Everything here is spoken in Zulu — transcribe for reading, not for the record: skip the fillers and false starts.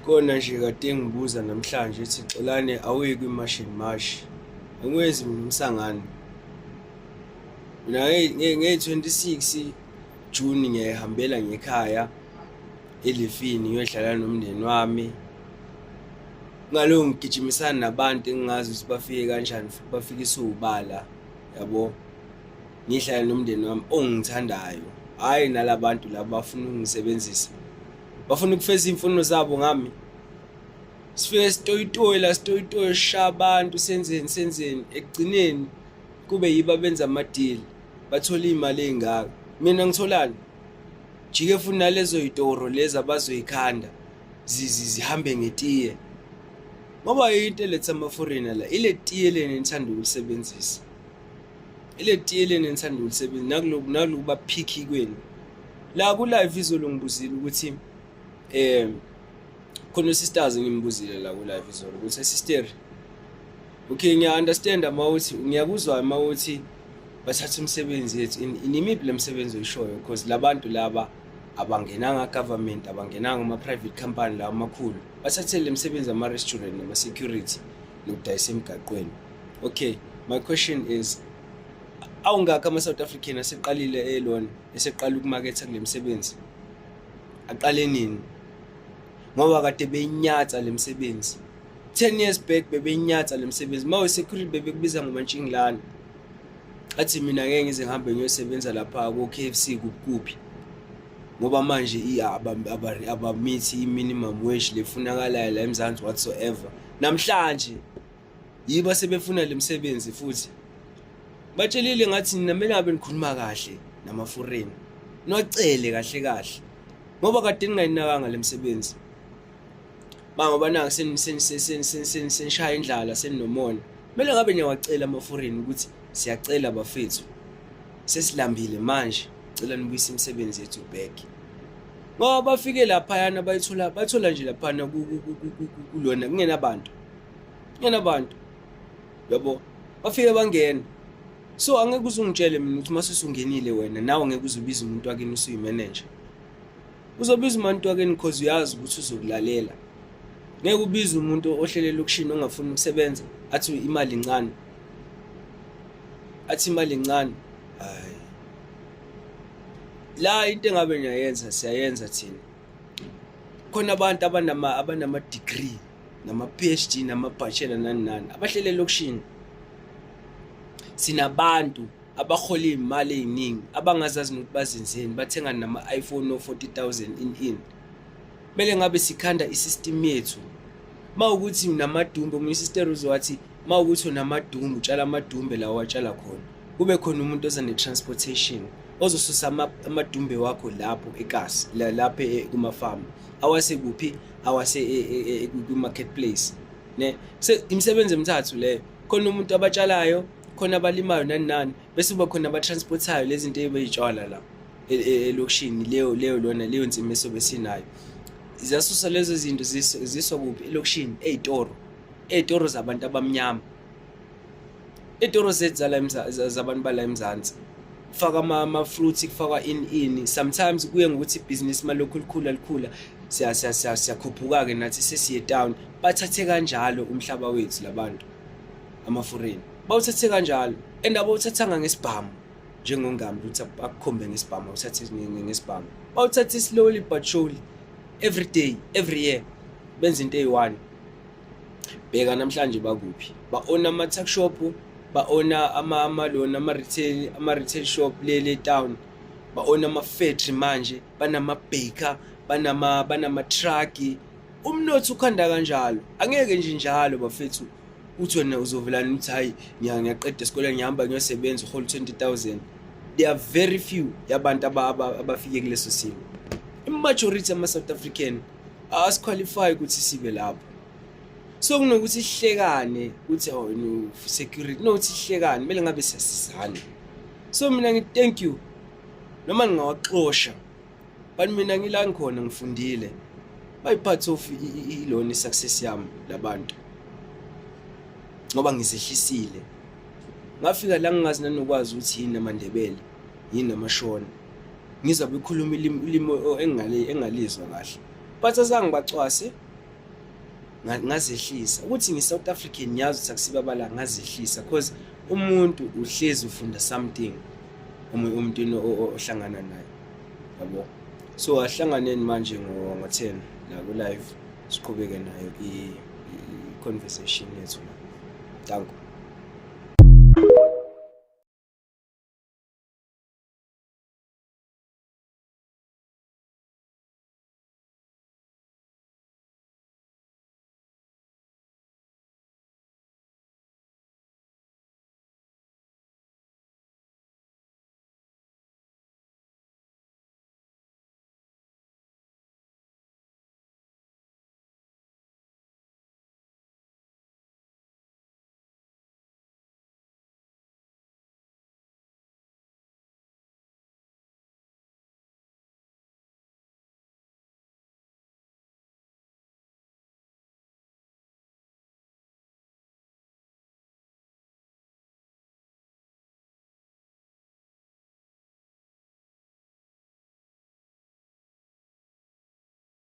Kona nje kade ngibuza namhlanje ethi Xolane awuyi kwi-March and March. Angiwenzi mina umsangano. Mina ngeyi-26 June ngiyayihambela ngekhaya elifini ngiyohlala nomndeni wami. Ngaloku ngigijimisana nabantu engingazi ukuthi bafike kanjani futhi bafikisa ubala yabo. Ngihlale nomndeni wami ongithandayo, hhayi nalabantu laba bafuna ukungisebenzisa. Bafuna ukufeza iy'mfuno zabo ngami. Sifike sitoyitoye la sitoyitoye sishaya abantu senzeni senzeni ekugcineni kube yibo abenza amadili bathole iy'mali ey'ngaka. Mina ngitholani? Jike futhi nalezo y'toro lezi abazoyikhanda zihambe ngetiye. Ngoba into eletha ama-foreigner la ile tiye leni enithanda ukulisebenzisa. Ile tiye leni enithanda ukulisebenzisa nakuloku nakulokuba picky kwenu. La ku live izolo ngibuzile ukuthi eh khona usisters ngimbuzile la ku live izolo ukuthi sister, okay, ngiya understand mawuthi, ngiyakuzwa mawuthi bathatha imisebenzi yethu. Inimiphi le misebenzi oyishoyo? Because labantu laba abangenanga government, abangenanga ama private company lawa amakhulu, bathathele le misebenzi ama restaurant nama security nokudayisa emgaqweni. Okay, my question is, awungakho ama South African aseqalile elona eseqala ukumaketha kule misebenzi? Aqale nini? Ngoba kade beyinyatsa le misebenzi 10 years back, bebeyinyatsa le misebenzi. Uma security bebekubiza ngomantshingilane, athi mina ngeke ngize ngihambe ngiyosebenza lapha ko-KFC kuphi ngoba manje abamithi i-minimum wage lefunakalayo la eMzansi whatsoever. Namhlanje yibo sebefuna le misebenzi futhi. Batshelile ngathi nina kumele ngabe nikhuluma kahle nama-foreign, niwacele kahle kahle ngoba kade ningayinakanga le misebenzi bangoba naku senishaya indlala, seninomona. Kumele ngabe niyawacela ama-foreign ukuthi siyacela bafethu, sesilambile manje, cela nibuyise imisebenzi yethu back, ngoba bafike laphayana bayithola, bathola nje laphana kulona kungenabantu, kungenabantu yabo. Bafike bangena, so angeke uze ungitshele mina ukuthi mase usungenile wena nawe ngeke uze ubize umuntu wakini. Usuyimanager, uzobiza umuntu wakini because uyazi ukuthi uzokulalela. Ngeke ubize umuntu ohlele elokishini ongafuni ukusebenza, athi imali incane, athi imali incane. Hayi, la into engabe niyayenza siyayenza thina. Khona abantu abanama degree nama PhD nama bachelor nani nani abahlele elokishini. Sinabantu abahola iy'mali ey'ningi abangazazi nokuthi bazenzeni, bathenga nama-iPhone o-40,000 in kumele ngabe sikhanda i-system yethu. Uma ukuthi unamadumbe, omunye usister uzowathi uma ukuthi unamadumbe utshala amadumbe la owatshala khona, kube khona umuntu oza ne-transportation ozosusa amadumbe wakho lapho ekasi lapho kumafamu awase kuphi, awase kwi-marketplace ne. Imisebenzi emithathu leyo: khona umuntu abatshalayo, khona abalimayo nani nani, bese kuba khona abatransportayo lezi zinto ebeyitshala la elokishini. Leyo lona leyo nsimi esobe sinayo ziyasusa lezo zinto ziswa kuphi elokishini? Ey'toro, ey'toro zabantu abamnyama, ey'toro zethu zala zabantu bala eMzansi. Kufaka ama-fruits, kufakwa ini ini. Sometimes kuye ngokuthi ibhizinisi malokhu likhula likhula, siyakhuphuka-ke nathi sesiye town. Bathathe kanjalo umhlaba wethu labantu, ama-foreign bawuthathe kanjalo, and abawuthathanga ngesibhamu njengongambi ukuthi akukhombe ngesibhamu, awuthathe ngesibhamu. Bawuthathe slowly but surely, every day, every year benza into eyi-one. Bheka namhlanje bakuphi: ba-owna ama-tuck shop, ba-owna amalona ama-retail shop lele town, ba-owna ama-factory manje, banama-baker, banama-truck. Umnotho ukhanda kanjalo. Angeke nje njalo bafethu uthi wena uzovelana uthi hayi, ngiyaqeda esikoleni, ngihamba ngiyosebenza, uhola 20,000. There are very few yabantu abafike kuleso simo. I-majority ama-South African asiqualify ukuthi sibe lapho. So kunokuthi sihlekane ukuthi oh no security, kunokuthi sihlekane, kumele ngabe siyasizana. So mina ngithi thank you noma ngingawaxosha, but mina ngila ngikhona ngifundile, bayi-part of ilona i-success yami labantu ngoba ngizehlisile, ngafika la ngingazi nanokwazi ukuthi yini amaNdebele, yini amaShona, ngizwa bekhuluma ulimi engingalizwa kahle, but azange bacwase. Ngazehlisa ukuthi ngi-South African, ngiyazi ukuthi akusibabala, ngazehlisa cause umuntu uhlezi ufunda something omunye umntwini ohlangana naye, yabo. So ahlanganeni manje ngo-10 la ku-live, siqhubeke nayo i-conversation yethu la. Danko.